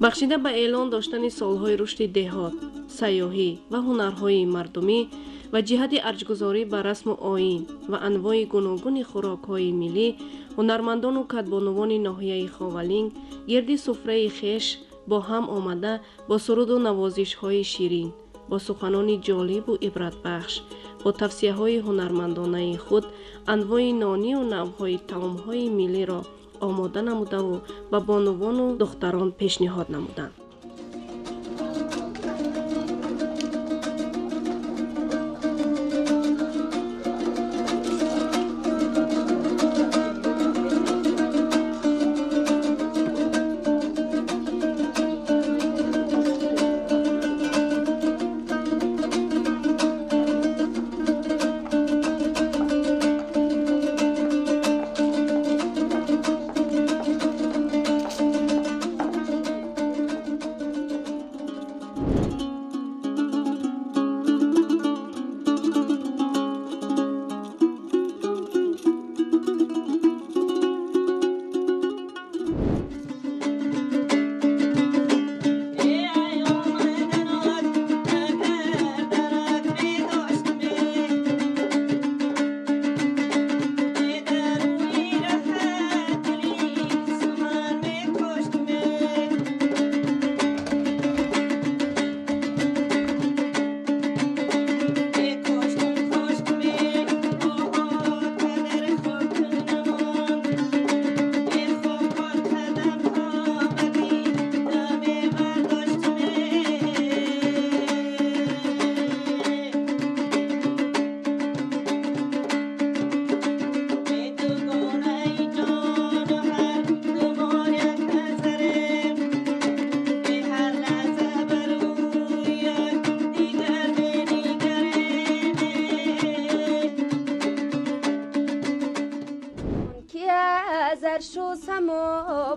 Бахшида ба эълон доштани солҳои рушди деҳот, сайёҳӣ ва ҳунарҳои мардумӣ ва ҷиҳати арҷгузорӣ ба расму оин ва анвои гуногуни хӯрокҳои миллӣ, ҳунармандону кадбонувони ноҳияи Ховалинг гирди суфраи хеш бо ҳам омада, бо суруду навозишҳои ширин, бо суханони ҷолибу ибратбахш, бо тавсияҳои ҳунармандонаи худ анвои нонию навъҳои таомҳои миллиро омода намудаву ба бонувону духтарон пешниҳод намуданд.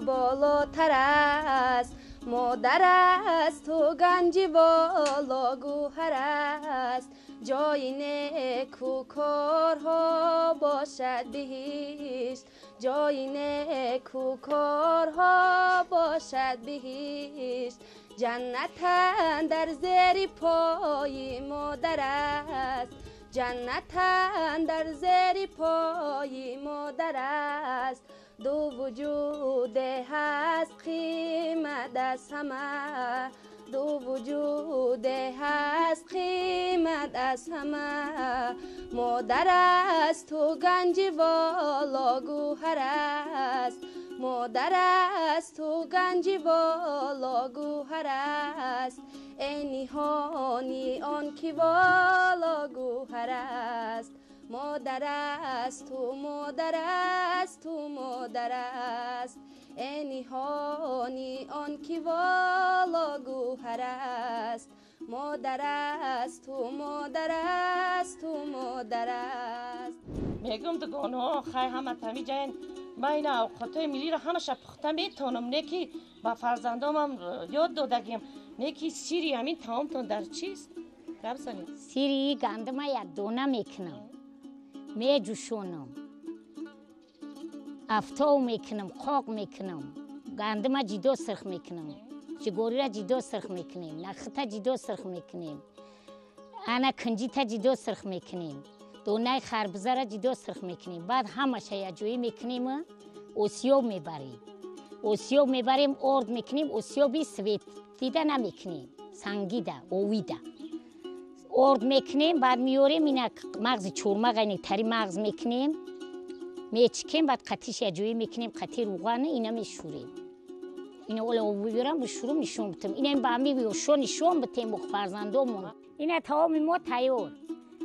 Болотар аст, модар аст ту ганҷи воло гӯҳар аст. Ҷои неку корҳо бошад биҳишт, ҷои неку корҳо бошад биҳишт. Ҷаннатан дар зери пои модар аст, ҷаннатан дар зери пои модар аст. Ду вуҷуде ҳаст қимат аз ҳама, ду вуҷуде ҳаст қимат аз ҳама. Модар аст ту ганҷи воло гӯҳар аст, модар аст ту ганҷи воло гӯҳар аст. Эй ниҳони он ки воло гӯҳар аст, модар аст ту, модар аст ту, модар аст. Эй ниҳони он ки воло гӯҳар аст, модар аст ту, модар аст ту, модар аст. Мегӯм дугонаҳо, хай ҳама тамиҷаен, ман ина авқотҳои миллиро ҳамаша пухта метавонам, не ки ба фарзандомам ёд додагим, не ки сири ҳамин таомтон дар чист? Гап занед. Сири гандума як дона мекунам, меҷӯшонам, афтов мекунам, қоқ мекунам, гандума ҷидо сирх мекунам, ҷигориро ҷидо сирх мекунем, нахита ҷидо сирх мекунем, ана кунҷита ҷидо сирх мекунем, донаи харбузаро ҷидо сирх мекунем. Баъд ҳамаша якҷоӣ мекунем, осиёб мебарем, осиёб мебарем, орд мекунем, осиёби светида намекунем, сангида, овида орд мекунем. Баъд меорем ина мағзи чормағ, ини тари мағз мекунем, мечикем, баъд қатиш якҷоӣ мекунем, қати руғана ина мешӯрем. Ина ола об биёрам, бишӯрум, нишон битем. Ина ба ҳами ёшо нишон битем бо фарзандомон. Ина таоми мо тайёр.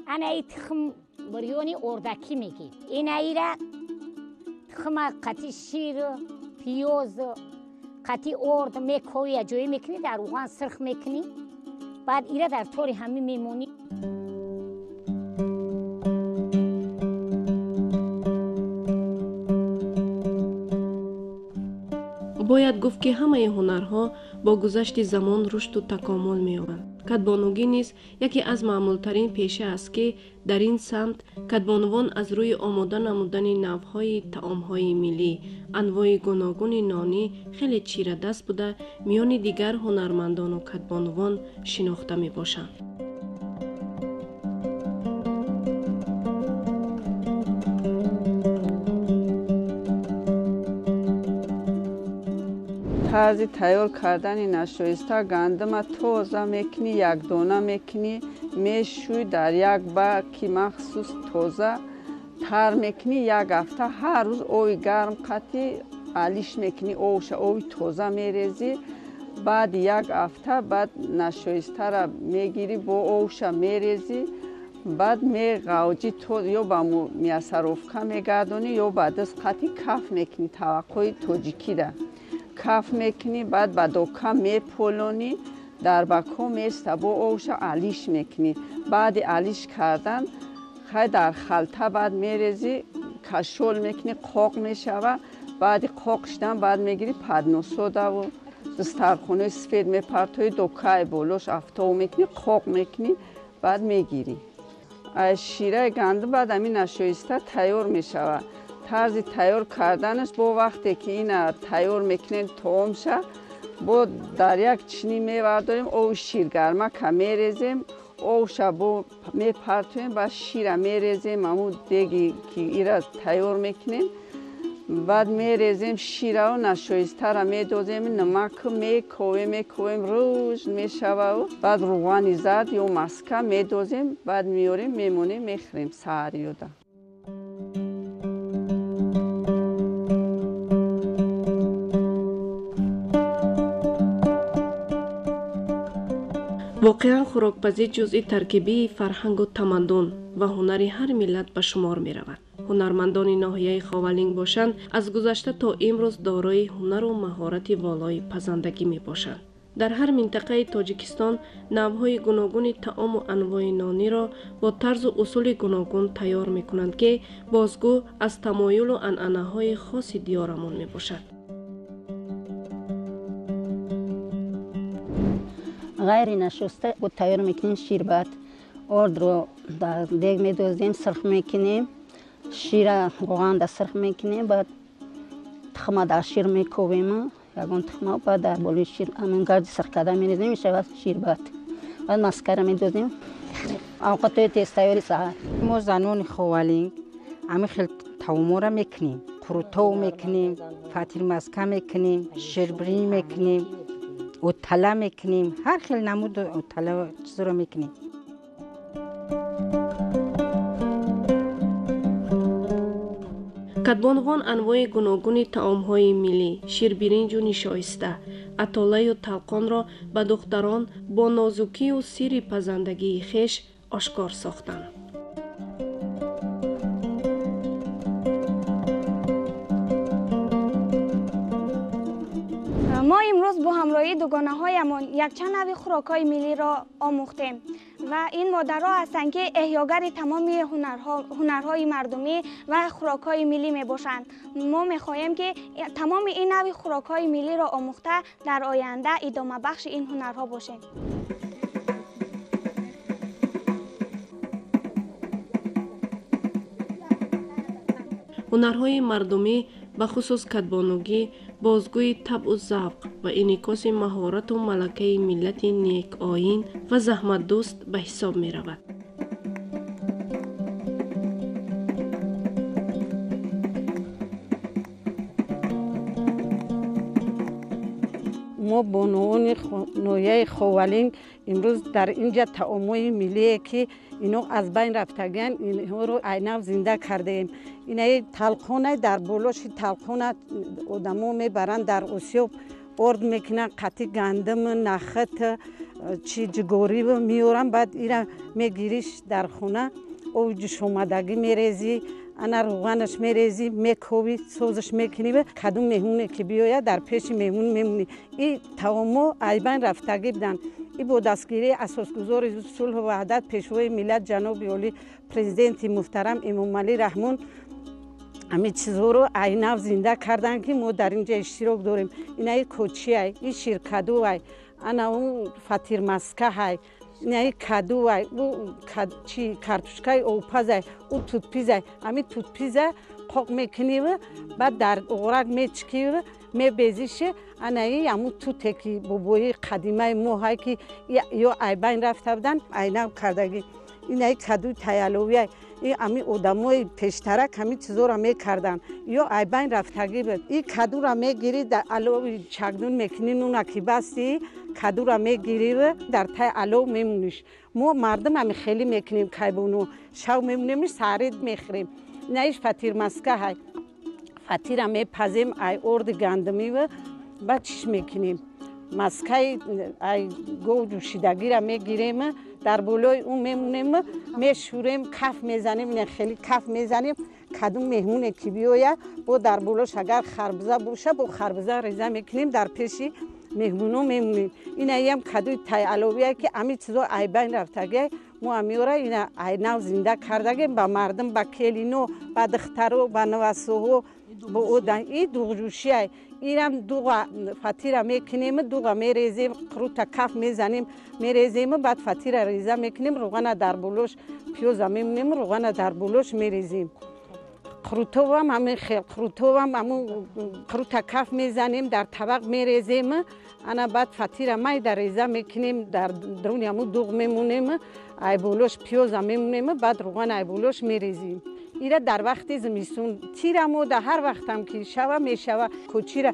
Ана и тухм бирёни ордакӣ мегем. Ина ира тухма қати шир, пиёз, қати орд мекови, якҷоӣ мекунӣ, дар руған сирх мекунӣ, баъд ира дар тори ҳамӣ мемонӣ. Бояд гуфт, ки ҳамаи ҳунарҳо бо гузашти замон рушду такомул меёбанд. Кадбонугӣ низ яке аз маъмултарин пеша аст, ки дар ин самт кадбонувон аз рӯи омода намудани навъҳои таомҳои миллӣ, анвои гуногуни нонӣ хеле чирадаст буда, миёни дигар ҳунармандону кадбонувон шинохта мебошанд. Тарзи тайёр кардани нашоиста: гандума тоза мекунӣ, якдона мекунӣ, мешӯй, дар як баки махсус тоза тар мекунӣ, як ҳафта ҳар рӯз оби гарм қатӣ алиш мекунӣ, овша оби тоза мерезӣ. Баъди як ҳафта баъд нашоистара мегирӣ, бо овша мерезӣ, баъд меғавҷӣ, ё ба мясоровка мегардонӣ, ё ба даст қатӣ каф мекунӣ, таваққои тоҷикида каф мекунӣ, баъд ба дока меполонӣ, дар бакҳо места, бо овша алиш мекунӣ. Баъди алиш кардан хай дар халта баъд мерезӣ, кашол мекунӣ, қоқ мешава. Баъди қоқ шудан баъд мегирӣ падносодаву дастархонаи сифед мепартоӣ, докаи болош афтов мекунӣ, қоқ мекунӣ, баъд мегирӣ. Аз шираи гандум баъд ҳамин нашоиста тайёр мешавад. Тарзи тайёр карданаш: бо вақте ки ина тайёр мекунем, таомша бо дар як чинӣ мевардорем, оби ширгармака мерезем, овша бо мепартоем, баъд шира мерезем, ҳамун деги ки ира тайёр мекунем, баъд мерезем ширао, нашоистара медозем, намак мековем, мековем, рӯж мешавау, баъд руғани зард ё маска медозем, баъд меорем, мемонем, мехӯрем саҳариёда. Воқеан, хӯрокпазӣ ҷузъи таркибии фарҳангу тамаддун ва ҳунари ҳар миллат ба шумор меравад. Ҳунармандони ноҳияи Ховалинг бошанд, аз гузашта то имрӯз дорои ҳунару маҳорати волои пазандагӣ мебошанд. Дар ҳар минтақаи Тоҷикистон навъҳои гуногуни таому анвои нониро бо тарзу усули гуногун тайёр мекунанд, ки бозгӯ аз тамоюлу анъанаҳои хоси диёрамон мебошад. Ғайри нашоста тайёр мекунем ширбат. Ордро дар дег медозем, сирх мекунем, шира равған дар сирх мекунем, баъд тухма дар шир мековем, ягон тухма, баъд дар болои шир ҳамин гарди сирх карда мерезем, мешавад ширбат. Баъд маскара медозем. Авқатҳои тезтайёри саҳар. Мо занони Ховалинг ҳамин хел таомҳоро мекунем: қурутов мекунем, фатирмаска мекунем, ширбиринҷ мекунем, отала мекунем, ҳар хел намуд отала чизро мекунем. Кадбонувон анвои гуногуни таомҳои миллӣ, ширбиринҷу нишоиста, атолаю талқонро ба духтарон бо нозукию сирри пазандагии хеш ошкор сохтанд. Мо имрӯз бо ҳамроҳии дугонаҳоямон якчанд нави хӯрокҳои миллиро омӯхтем ва ин модарҳо ҳастанд, ки эҳёгари тамоми ҳунарҳои мардумӣ ва хӯрокҳои миллӣ мебошанд. Мо мехоҳем, ки тамоми ин нави хӯрокҳои миллиро омӯхта, дар оянда идомабахши ин ҳунарҳо бошем. Ҳунарҳои мардумӣ, бахусус кадбонугӣ, бозгӯи табъу завқ ва инъикоси маҳорату малакаи миллати некоин ва заҳматдӯст ба ҳисоб меравад. Мо бонувони ноҳияи Ховалинг имрӯз дар инҷа таомҳои миллие, ки ино аз байн рафтагиянд, инҳоро айнав зинда кардаем. Инаи талқона, дар болоши талқона одамо мебаранд, дар осиёб орд мекунанд, қатӣ гандум, нахат, чи ҷугорӣ меоранд, баъд ира мегириш, дар хона оби ҷӯшомадагӣ мерезӣ, ана равғанаш мерезӣ, мековӣ, созаш мекунӣ, кадом меҳмоне ки биёяд, дар пеши меҳмон мемонӣ. И таомҳо айбайн рафтагӣ буданд. И бо дастгирии асосгузори сулҳу ваҳдат, пешвои миллат, ҷаноби олӣ, президенти муҳтарам Эмомалӣ Раҳмон ҳамин чизҳоро айнав зинда карданд, ки мо дар инҷа иштирок дорем. Инаи кочиай, и ширкадуай, ана ӯ фатирмаскаҳай. Инаи кадувай, ӯ чи картошкаи обпазай, ӯ тутпизай. Ами тутпиза қоқ мекунив, баъд дар оғрак мечикив, мебезиши. Анаи аму туте ки бобои қадимаи мо ҳай, ки ё айбайн рафта буданд, айнав кардагӣ. Инаи кадуи таяловияй. И ами одамои пештарак ҳамин чизоро мекарданд, ё айбайн рафтагӣ буд. И кадура мегирӣ, дар алови чакдун мекунӣ, нуна ки басти, кадура мегирӣ, дар таи алов мемониш. Мо мардум ҳами хелӣ мекунем, кайбону шав мемонемиш, саҳарӣ мехӯрем. Инаиш фатирмаска ҳай. Фатира мепазем ай орди гандумив, баъд чиш мекунем, маскаи ай гов ҷӯшидагира мегирем, дар болои ӯ мемонем, мешӯрем, каф мезанем, ина хеле каф мезанем. Кадум меҳмоне ки биёяд, бо дар болош агар харбуза боша, бо харбуза реза мекунем, дар пеши меҳмоно мемонем. Инаям кадуи тайаловия, ки ами чизо айбайн рафтагиай. Мо амиёра ина айнав зинда кардагем, ба мардум, ба келино, ба духтаро, ба навасоҳо, бо одан. И дуғҷӯшиай. Ирам дуға фатира мекунем, дуға мерезем, қурута каф мезанем, мерезем, баъд фатира реза мекунем, руғана дар болош, пиёза мемонем, руғана дар болош мерезем. Қурутовам ҳамин хел, қурутовам ҳамун қурута каф мезанем, дар табақ мерезем, ана баъд фатира майда реза мекунем, дар даруни ҳамун дуғ мемонем, ай болош пиёза мемонем, баъд руған ай болош мерезем. Ира дар вақти зимистон, тирамо да ҳар вақтам ки шава мешава. Кочира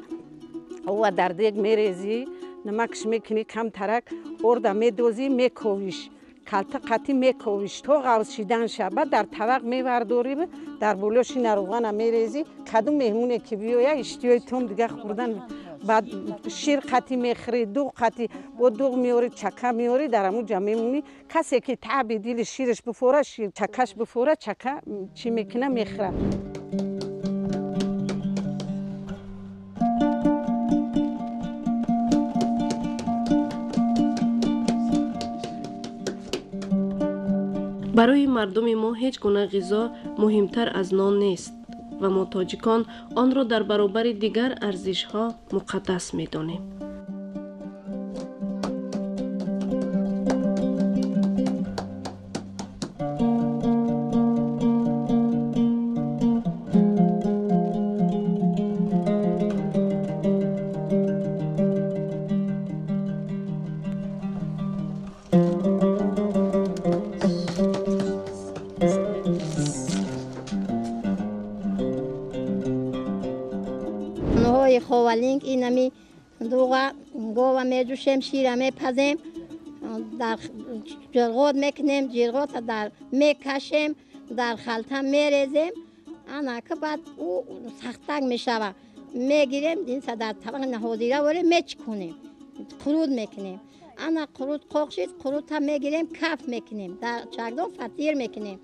ова дар дег мерезӣ, намакш мекунӣ камтарак, орда медозӣ, мековиш, калта қатӣ мековиш то ғавз шидан ша. Баъд дар табақ мевардорӣ, дар болоши наруғана мерезӣ. Кадум меҳмоне ки биёя, иштиёи том дига хӯрдан. Баъд шир қатӣ мехӯрӣ, дуғ қатӣ, бо дуғ меорӣ, чака меорӣ, дар ҳамун ҷа мемонӣ. Касе ки таъби дили шираш бифора, шир чакаш бифора, чака чӣ мекуна, мехӯра. Барои мардуми мо ҳеҷ гуна ғизо муҳимтар аз нон нест ва мо тоҷикон онро дар баробари дигар арзишҳо муқаддас медонем. Ховалинг инами дуға гова меҷӯшем, шира мепазем, дар ҷирғот мекунем, ҷирғота дар мекашем, дар халта мерезем. Анака баъд ӯ сахтак мешава, мегирем, инса дар табақ ҳозира ворем, мечикунем, қуруд мекунем. Ана қуруд қоқ шид, қурудта мегирем, каф мекунем, дар чакдон фатир мекунем,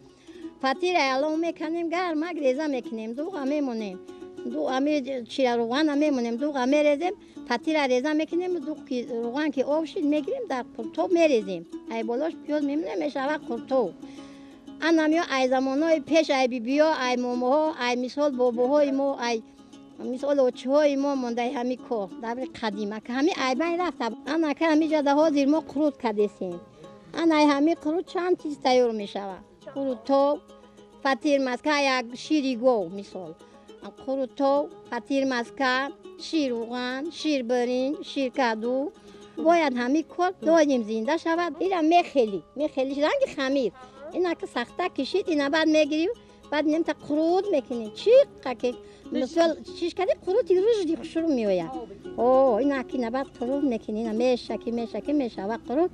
фатира алон мекунем, гармак реза мекунем, дуға мемонем, ами чира руғана мемонем, дуға мерезем, фатира реза мекунем, дуғ ки руған ки об шид, мегирем, дар қуртоб мерезем, ай болош пиёз мемонем, мешава қуртоб. Анамё ай замонҳои пеш, ай бибиё, ай момоҳо, ай мисол бобоҳои мо, ай мисол очиҳои мо мондаи ҳами кор даври қадим, ака ҳами айбайн рафта. Анака ҳамиҷада ҳозир мо қурут кардесем. Ана ҳами қурут чанд чиз тайёр мешава: қурутоб, фатир маска, як шири гов, мисол қурутоб, фатир маска, шир руған, шир биринҷ, шир каду. Бояд ҳамин кор доим зинда шавад. Ира мехелӣ, мехелӣ, ранги хамир ина ки сахта кишид, ина баъд мегирим, баъд немта қурут мекунем, чиқа ки мисол чиш кардем, қурути ружди хушрӯ меояд. О ина ки ина баъд қурут мекунем, ина мешаки, мешаки, мешава қурут.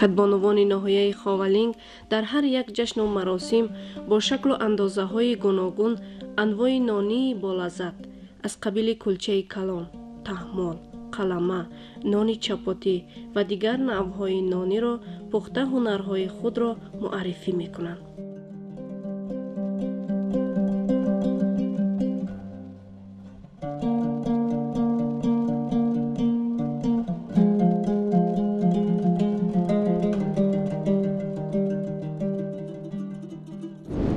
Кадбонувони ноҳияи Ховалинг дар ҳар як ҷашну маросим бо шаклу андозаҳои гуногун анвои нонии болаззат аз қабили кулчаи калон, таҳмол, қалама, нони чапотӣ ва дигар навъҳои нониро пухта ҳунарҳои худро муаррифӣ мекунанд.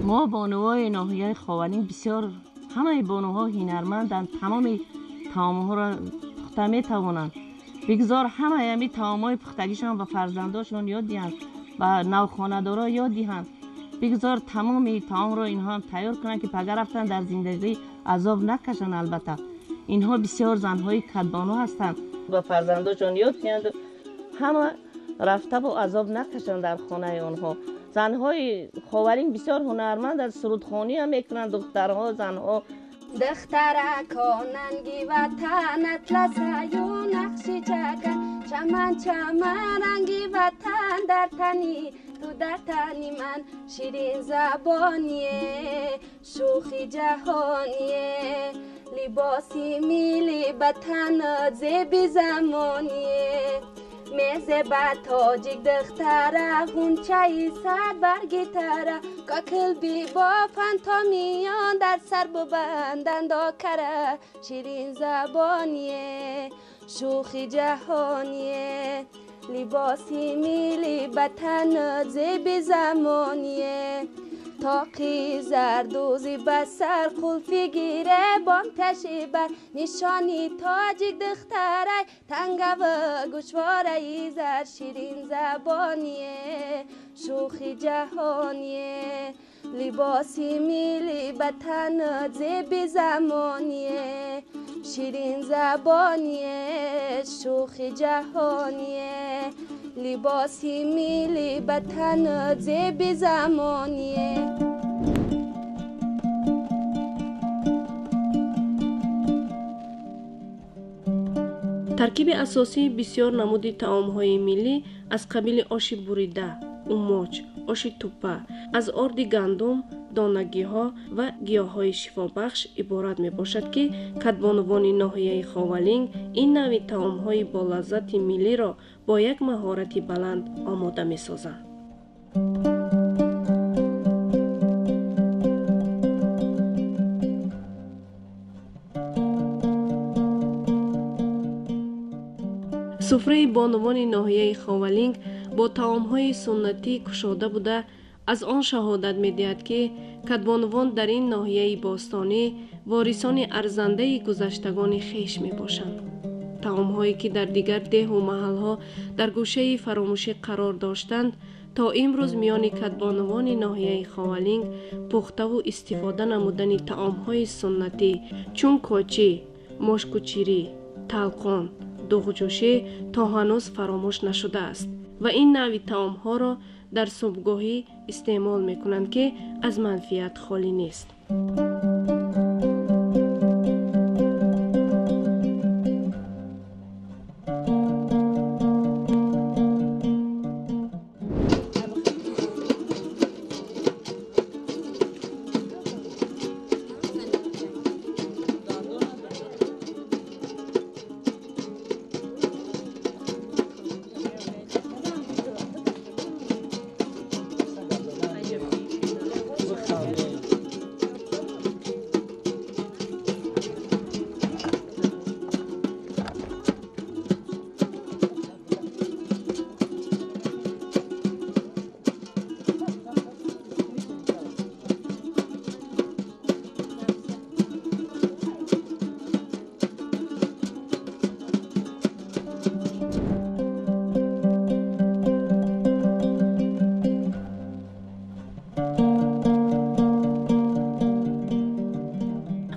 Мо бонувои ноҳияи Ховалинг бисёр ҳамаи бонуҳо ҳунарманданд, тамоми таомҳоро пухта метавонанд. Бигзор ҳамаи ҳамин таомҳои пухтагишон ба фарзандошон ёд диҳанд, ба навхонадоро ёд диҳанд. Бигзор тамоми таомро инҳо ҳам тайёр кунанд, ки пага рафтан дар зиндагӣ азоб накашанд. Албатта инҳо бисёр занҳои кадбону ҳастанд, ба фарзандошон ёд диҳанд, ҳама рафтаву азоб накашанд дар хонаи онҳо. Занҳои Ховалинг бисёр ҳунарманд аз сурудхонӣ ҳам мекунанд, духтарҳо, занҳо. Духтараконанги ватан атласаю нақши чакан, чаман чаман ранги ватан дар тани ту, дар тани ман. Ширин забоние, шӯхи ҷаҳоние, либоси милли ба танат зеби замоние. Мезеба тоҷик духтара, ғунчаи сад барги тара, кокил бибофанд то миён дар сар бубанданд окара. Ширин забоние, шӯхи ҷаҳоние, либоси милли ба танат зеби замоние. Тоқи зардӯзи ба сар, қулфи гиребон пеши бар, нишони тоҷик духтарай, тангаву гӯшвораи зар. Ширин забоние, шӯхи ҷаҳоние, либоси милли ба танат зеби замоние. Ширин забоние, шӯхи ҷаҳоние, либоси милли ба танат зеби замоние. Таркиби асосии бисёр намуди таомҳои миллӣ аз қабили оши бурида, умоч, оши туппа аз орди гандум, донагиҳо ва гиёҳҳои шифобахш иборат мебошад, ки кадбонувони ноҳияи Ховалинг ин навъи таомҳои болаззати миллиро бо як маҳорати баланд омода месозанд. Суфраи бонувони ноҳияи Ховалинг бо таомҳои суннатӣ кушода буда, аз он шаҳодат медиҳад, ки кадбонувон дар ин ноҳияи бостонӣ ворисони арзандаи гузаштагони хеш мебошанд. Таомҳое ки дар дигар деҳу маҳалҳо дар гӯшаи фаромӯшӣ қарор доштанд, то имрӯз миёни кадбонувони ноҳияи Ховалинг пухтаву истифода намудани таомҳои суннатӣ чун кочӣ, мошкучирӣ, талқон, дуғҷӯшӣ то ҳанӯз фаромӯш нашудааст ва ин навъи таомҳоро дар субҳгоҳӣ истеъмол мекунанд, ки аз манфиат холӣ нест.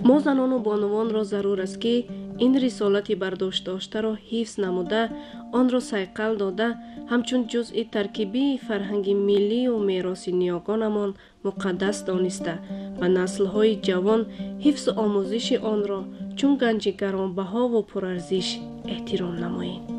Мо занону бонувонро зарур аст, ки ин рисолати бардоштдоштаро ҳифз намуда, онро сайқал дода, ҳамчун ҷузъи таркибии фарҳанги миллию мероси ниёгонамон муқаддас дониста ва наслҳои ҷавон ҳифзу омӯзиши онро чун ганҷи гаронбаҳову пурарзиш эҳтиром намоем.